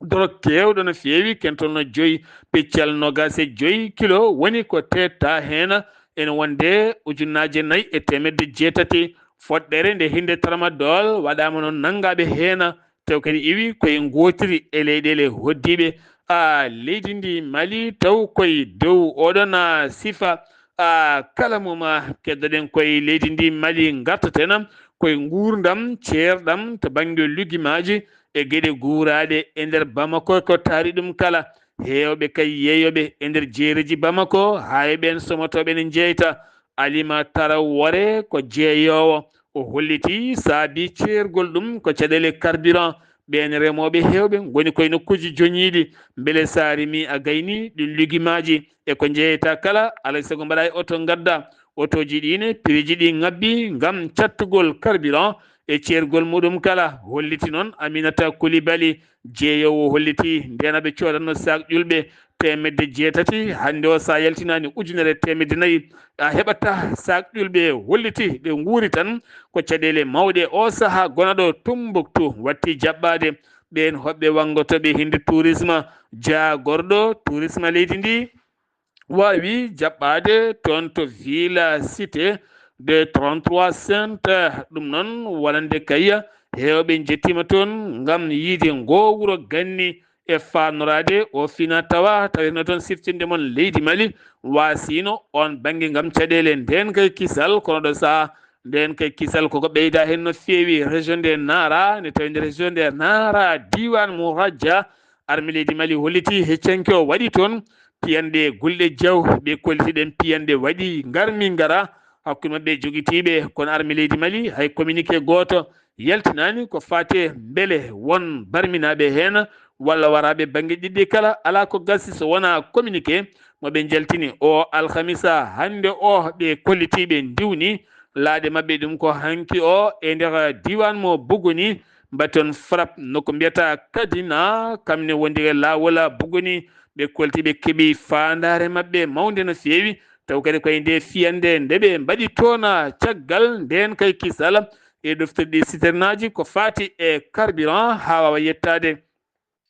dorog keewɗo no feewi, kentol no joyi peccal noogaas e joyi kilo woni ko teetta heen, ene wonde ujunnaaje nayi e teemedde jeetati. Foɗɗere nde hinde tramadol waɗaama noon nanngaaɓe heen taw kadi iwi koye ngootiri e leyɗeele hoddiiɓe a leydi ndi Mali, taw koye dow oɗon a sifa a kala mum a keddoɗen koye leydi ndi Mali, ngartaten koye nguurndam ceerɗam to bannge lugimaaji e geɗe guuraaɗe e nder Bamako. Ko taari ɗum kala, heewɓe kay yeeyooɓe e nder jeereji Bamako, haa e ɓeen somotooɓe ne njeyta. Alima Tarawore ko jeeyoowo, o holliti saabi ceergol ɗum ko caɗeele carburant. Ɓeen remooɓe heewɓe ngoni koye nokkuuji joñiiɗi. Mbele so a rimi a gayni ɗin lugimaaji e ko njeyata kala, alay sago mbaɗa e oto ngadda. Otooji ɗi ne, piriji ɗi ngabbi ngam cattugol carburant e ceergol muɗum kala. Holliti noon Aminata Coulibaly, jeeyoowo, holliti ndeen aɓe coodanno saak ƴulɓe teemedde jeetati, hannde o so a yaltinaani ujunere e teemedde nayi a heɓataa saak ƴulɓe. Holliti ɗe nguuri tan ko caɗeele mawɗe. O sahaa gonaɗo Tumbuktu watti jaɓɓaade ɓeen hoɓɓe wanngotooɓe hinde tourisme, jaagorɗo tourisme leydi ndi waawi jaɓɓaade toon to Villa Cité de trente-trois Saintes. Ɗum noon wonande kay heewɓe njettiima toon ngam yiide ngoo wuro ganni e faandoraade o fina tawa tawirno toon siftinde mon leydi Mali waasiino oon bannge ngam caɗeele. Ndeen kay kisal, kono ɗo sahaa ndeen kay kisal koko ɓeyda heen no feewi. Région de Nara, ne tawi nder région de Nara, diiwaan mo Rajja, arme leydi Mali holliti heccanke o waɗi toon piyanɗe gulɗe jaw. Ɓe kolliti ɗen piyanɗe waɗi ngarmi ngara hakkunde maɓɓe jogitiiɓe, kono arme leydi Mali hay communiqué gooto yaltinaani ko faati e mbele won barminaaɓe heen walla waraaɓe bannge ɗiɗi kala. Alaa ko gasi so wonaa communiqué mo ɓe njaltini o alhamisa hannde o. Ɓe kollitiiɓe ndiwni laaɗe maɓɓe, ɗum ko hanki o e nder diiwaan mo Buguni. Mbaɗi toon frappe nokku mbiyata Kadina, kam ne wondi e laawol Buguni. Ɓe kolti ɓe keɓi faandaare maɓɓe mawnde no feewi, taw kadi koye nde fiyannde nde ɓe mbaɗi toon caggal ndeen kay kisal e ɗoftirɗi citernaaji ko faati e carburant haa waawa yettaade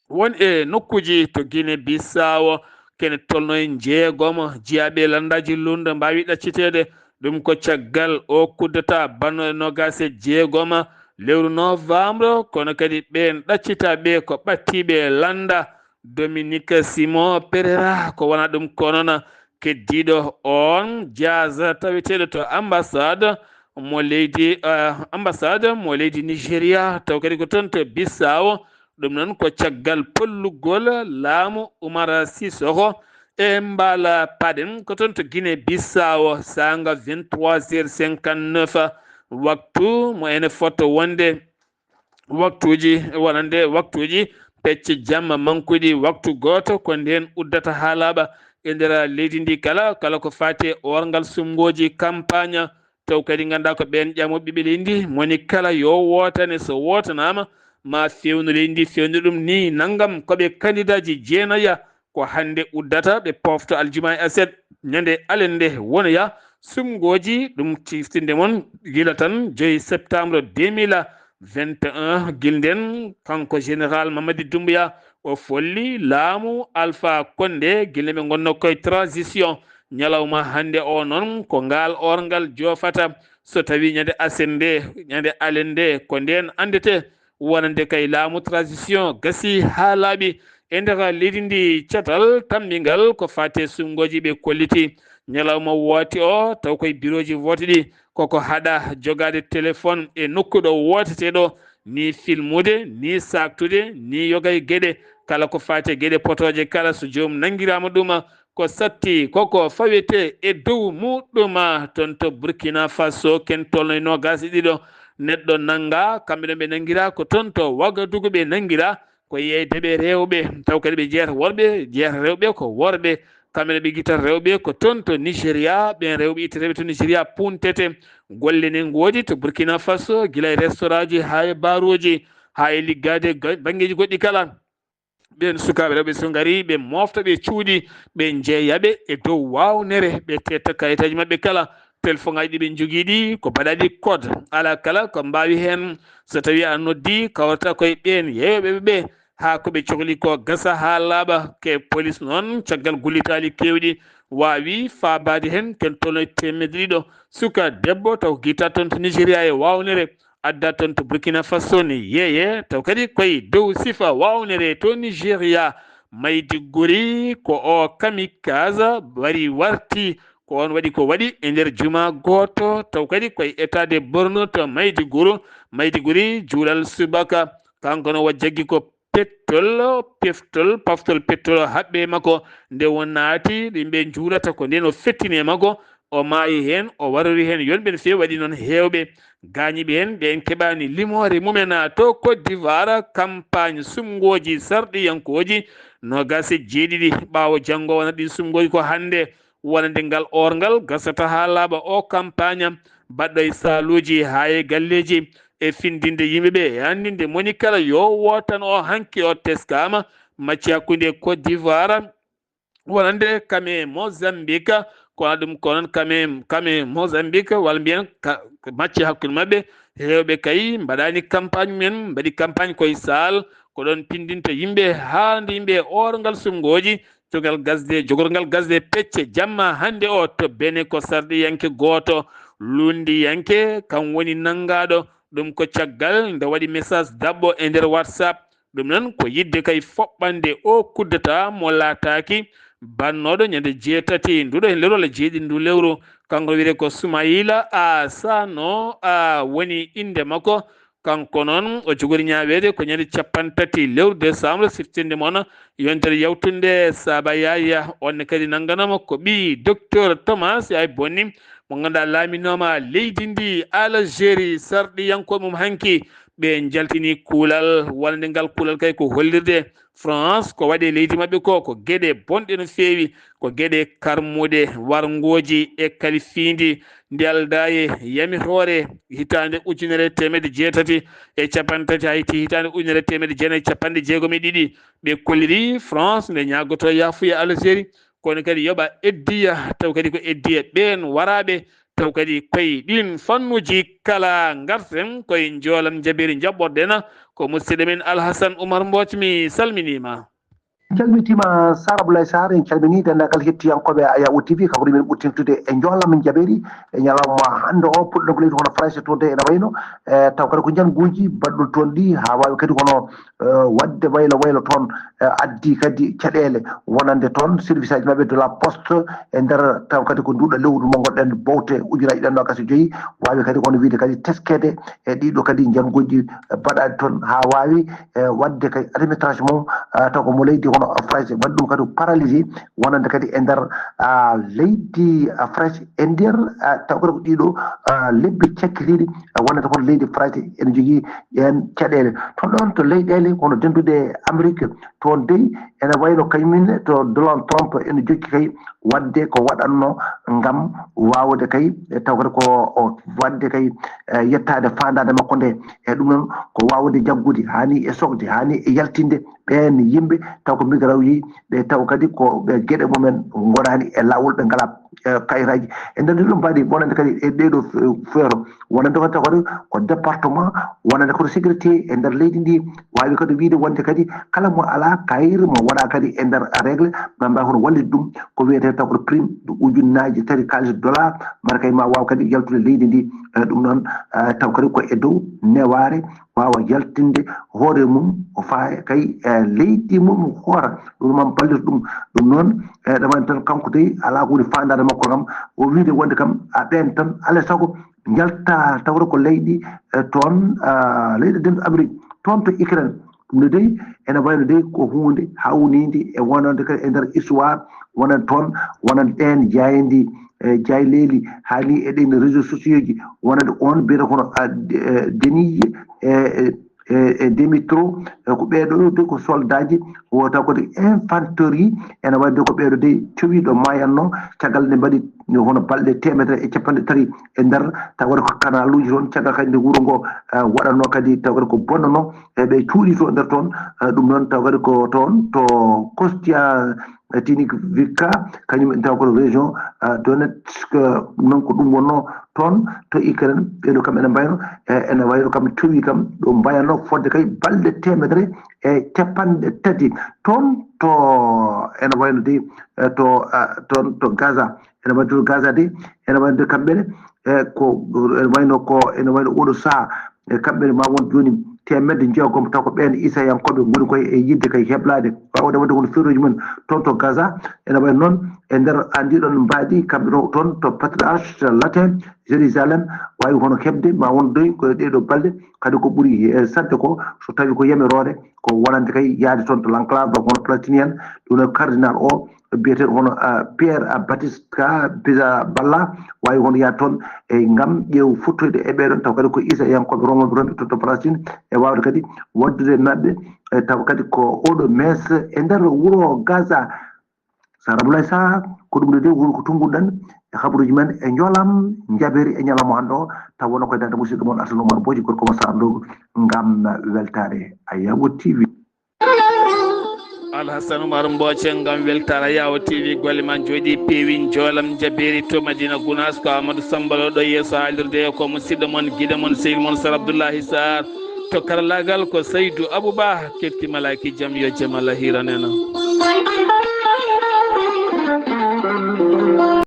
won e nokkuuji to Guinée Bissau. Kene tolno e njeegom jiyaaɓe lanndaaji lunnde mbaawi ɗacciteede. Ɗum ko caggal o kuddata banno e noogaas e jeegom lewru novembre, kono kadi ɓeen ɗaccitaaɓe ko ɓattiiɓe lannda. Dominique Simon Pereira ko wona ɗum, ko noon keddiiɗo oon Diaz taweteeɗo to ambassade mo leydi, eh, ambassade mo leydi Nigeria, taw kadi ko toon to Bissau. Ɗum noon ko caggal pollugol laamu Umar Sissoco e mbaala paɗen ko toon to Guinée Bissau, saanga vingt-trois heures cinquante-neuf waktu mo ene fotto wonde waktuuji, wonande waktuuji pecce jamma mankuɗi waktu gooto, ko ndeen uddata haa laaɓa e nder leydi ndi kala, kala ko faati e oorngal suɓngooji campagne. Taw kadi nganndaa ko ɓeen ƴamoo ɓiɓɓe leydi ndi, moni kala yo wootane, so wootanaama ma feewnu leydi ndi, feewnu ɗum ni nanngam. Ko ɓe kandidaaji jeenaya ko hannde uddata, ɓe poofto aljuma e aset ñande alende wonoya suɓngooji. Ɗum ciftinde mon gila tan joyi septembre deux mille vingt et un, gila ndeen kanko général Mamadi Doumbouya o folli laamu Alpha Condé, gila ɓe ngonno koye transition. Ñalawma hannde o noon ko ngaal oorngal joofata, so tawi ñande aset nde, ñande alende ko ndeen anndete wonande kay laamu transition gasi haa laaɓi e nder leydi ndi. Catal tammbingal ko faati e suɓngooji ɓe kolliti ñalawma woote o, taw koye birooji woote ɗi koko haɗa jogaade téléphone e nokku ɗo wootetee ɗo, ni filmude, ni saaktude, ni yoga e geɗe, kala ko faati e geɗe potooje kala, so joomum nanngiraama ɗum ko satti koko fawetee e dow muɗum. Toon to Burkina Faso, ken tolno e noogaas e ɗiɗo neɗɗo nannga, kamɓe ɗon ɓe nanngira ko toon to Wagadugu ɓe nanngira, ko yeeyde ɓe rewɓe, taw kadi ɓe jeeyata worɓe, jeeyata rewɓe ko worɓe, kamɓe ne ɓe ngittata rewɓe ko toon to Nigeria, ɓeen rewɓe itteteeɓe to Nigeria puuntete. Golle ne ngoodi to Burkina Faso, gila e restaurant ji haa e baaruuji, haa e liggaade ga-, banngeeji goɗɗi kala. Ɓeen sukaaɓe rewɓe so ngari, ɓe moofta ɓe cuuɗi, ɓe njeeya ɓe e dow waawnere, ɓe teetta kayitaaji maɓɓe kala, telefoŋaaji ɗi ɓe njogii ɗi ko mbaɗaaɗi code. Alaa kala ko mbaawi heen, so tawii a noddii, kawrata koye ɓeen yeeyooɓe ɓe ɓe, haa ko ɓe cohli ko gasa haa laaɓa. Ke polis noon, caggal gullitaali keewɗi, waawi faabaade heen ken tolno e teemedde ɗiɗo suka debbo, taw ko gitta toon to Nigeria e waawnere. adda toon to Burkina Faso ne yeeye, taw kadi koye dow sifa wawnere to Nigeria, maydi guri ko o kamikaze wari warti, ko on waɗi ko waɗi e nder juma gooto, taw kadi koye état de Borno to maydi guru, maydi guri juulal subaka, kanko no o jaggi ko pettol, peftol, paftol pettol haɓɓe e makko, nde o naati, yimɓe njuulata ko nden o fettini e makko, o maayi heen, o warori heen, yonɓe no feewi waɗi noon heewɓe, gaañiiɓe heen, ɓe en keɓaani limoore mumen. To Côte d'Ivoire, campagne sumngooji sarɗiyankooji noogaas e jeeɗiɗi ɓaawo janngo, wona ɗin sumngooji ko hannde, wonande ngal oorngal gasata haa laaɓa o campagne, baɗɗo e saaluuji haa e galleeji, e findinde yimɓe ɓe, e anndinde moni kala yo wootan o hanki o teskaama, macci hakkunde Côte d'Ivoire, wonande kame Mozambique, kono ɗum ko noon kame, kame Mozambique, walla mbiyen ka, macci hakkunde maɓɓe, heewɓe kay mbaɗaani campagne men, mbaɗi campagne koye saal, ko ɗoon pindinta yimɓe, haalande yimɓe oorngal sumngooji, jogal gasde, jogorgal gasde pecce jamma hannde o to Bene ko sarɗiyanke gooto, lunndiyanke, kam woni nanngaaɗo, ɗum ko caggal nde waɗi message daɓɓo e nder WhatsApp. Ɗum noon ko yiɗde kay foɓɓande o kuddata mo laataaki bannooɗo ñande jeetati nduɗo heen lewru walla jeeɗiɗi ndu lewru. Kanko wiyetee ko Sumayila A Sano, a woni innde makko. Kanko noon o jogori ñaaweede ko ñande capanɗe tati lewru décembre, siftinde mon yontere yawtunde Saba Yaya. On ne kadi nannganaama ko ɓii docteur Thomas Yaay Bonni, mo ngannduɗaa laaminooma leydi ndi Algérie, sarɗiyankooɓe mum hanki, ɓe njaltini kuulal, wonande ngal kuulal kay ko hollirde France ko waɗi e leydi maɓɓe ko, ko geɗe bonɗe no feewi, ko geɗe karmuɗe, warngooji e kalifiindi. Nde aldaa e yami hoore hitaande ujunere teemedde jeetati e capanɗe tati, hayti hitaande ujunere teemedde jeenayi e capanɗe jeegom e ɗiɗi, ɓe kolliri France nde ñaagotoo yaafuya Algérie, kono kadi yoɓa eddiya, taw kadi ko eddiya ɓeen waraaɓe, taw kadi koye ɗiin fannuuji kala. Ngarten koye njoolam njaɓeeri njaɓɓorɗen ko musidɗo men Alhasan Umar Mbooc, mi salminiima. En calmitiima Sara Abdoulaye Sarr, en calminii denndaangal hettiyankooɓe Ayaw T V, kanko ɗum en ɓurtintude e njoolam njaɓeeri e ñalawma hannde o, puɗɗo ko leydi hono Farayse toon de ene wayno, e taw kadi ko njannguuji baɗɗo toon ɗi haa waawi kadi kono, e, waɗde waylo waylo toon, e, addi kadi caɗeele wonande toon service aji maɓɓe de la poste e nder taw kadi ko nduɗo lewru mo ngonɗen bowte ujunaaji ɗiɗi noogaas e joyi, waawi kadi kono wiyde kadi teskeede e ɗiɗo kadi njannguuji baɗaaɗi toon haa waawi, e, waɗde kay administration mum, a, taw ko mo leydi hono Farayse waɗi ɗum kadi paralysé wonande kadi e nder, a, leydi, a, Farayse e nder, a, taw kadi ko ɗiɗo, a, lebbi cakkitiiɗi, a, wonande kono leydi Farayse ene jogii ɗeen caɗeele. Toon ɗoon to leyɗeele kono dennduɗe Amérique, toon dey ene wayno kañumen to Donald Trump ene jokki kay waɗde ko waɗatno ngam waawde kay, e taw kadi ko o waɗde kay, e, yettaade faandaare makko nde. E ɗum noon ko waawde jaggude, haa ni e sokde, haa ni e yaltinde ɓeen yimɓe taw ko migrant uji, ɓe taw kadi ko ɓe geɗe mumen ngonaani e laawol, ɓe ngalaa, e, kayitaaji. E nder ɗum mbaɗi wonande kadi e ɗee ɗoo fe-, feere, wonande kadi taw kadi ko département, wonande kono sécurité e nder leydi ndi, waawi kadi wiyde wonde kadi kala mo alaa kayit, mo wonaa kadi e nder règle, ɓe mbaawi hono wallitde ɗum ko wiyetee taw ko prime de ujunnaaji tati kaalis dollar, mbaɗa kay ma waaw kadi yaltude leydi ndi. E, ɗum noon, e, taw kadi ko e dow newaare waawa yaltinde hoore mum, o faaya kay, e, leydi mum hoora, ɗum mam ballita ɗum. Ɗum noon, e, ɗamani tan kanko dey alaa ko woni faandaare makko kam, o wiyde wonde kam a ɓeen tan alaa e sago njalta tawata ko leydi, e, toon, a, leyɗe denɗo Amérique, toon to Ukraine. Ɗum ne dey ene wayno dey ko huunde hawniinde e wonande kadi e nder histoire, wonande toon, wonande ɗeen jayndi, e, jayleeli, haa ni e ɗeen réseaux sociaux ji, wonande oon mbiyata kono, a, de-, e, Denis, e, e, e, e Dimitro, e, ko ɓee ɗoo de ko soldaaji, wota ko de infanterie, ene wayde ko ɓee ɗoo de cowiiɗo maayatno, caggal nde mbaɗi hono balɗe teemedere e capanɗe tati e nder, tawa ko kanaluuji toon, caggal kadi nde wuro ngo, e, waɗatno kadi tawa kadi ko bonnano, e ɓe cuuɗi to nder toon, e, ɗum noon tawa kadi ko toon to Kostia, e, Tinikvika, kañum en tawa ko région, e, Donetsk, noon ko ɗum wonno toon to Ukraine, ɓeeɗo kam ene mbayno, e, ene wayno kam cowi kam ɗo mbayatno fodde kay balɗe teemedere e capanɗe tati toon to, ene wayno de, e, to, a, toon to Gaza, ene wayno to Gaza de, ene wayno de kamɓe ne, e, ko, ene wayno ko, ene wayno oɗo saha, E kamɓe ne ma won jooni teemedde jeegom, taw ko ɓeen Israelankoɓe ngoni koye e yiɗde kay heblaade, waawde waɗde kono sirruuji mum toon to Gaza. Ene wayi noon e nder anndi ɗon mbaadi kamɓe ɗo toon to Patriarche Latin Jérusalem, waawi hono heɓde ma won doy ko e ɗee ɗoo balɗe, kadi ko ɓuri e saɗde ko so tawi ko yamiroore ko wonande kay yaade toon to l'enclave hono palestinienne, ɗum noon cardinal o biyeteeɗo hono, ah, Pierre, ah, Battista Pizzaballa, waawi hono yaade toon e ngam ƴeew fottoyde e ɓee ɗoon, taw kadi ko Israelankoɓe romooɓe ronɓe to, to Palestine, e waawde kadi waɗdude e maɓɓe, e taw kadi ko oɗo mees e nder wuro Gaza. Sara Abdoulaye Sarr, ko ɗum ɗo de woni ko tunnguɗen e habaruuji men e Njoolam Njabeeri e ñalawma hannde o, taw wonno koye darnde musidɗo mon Alsan Oumar Booji, gorko mo Sarr Ndogo, ngam weltaare Ayawo T V. Alhassan Umar Mboce ngam weltaare Ayawo T V, golle ma njooɗi peewi. Njoolam Njabeeri to Madina Gunaas, ko Amadou Samba Lo ɗo yeeso haalirde, ko musidɗo mon, giɗo mon, sehil mon Sar Abdoulahi Sarr. To karallaagal ko Saydou Abou Ba, kefti malaaki jam, yo jam Allah hiiran en.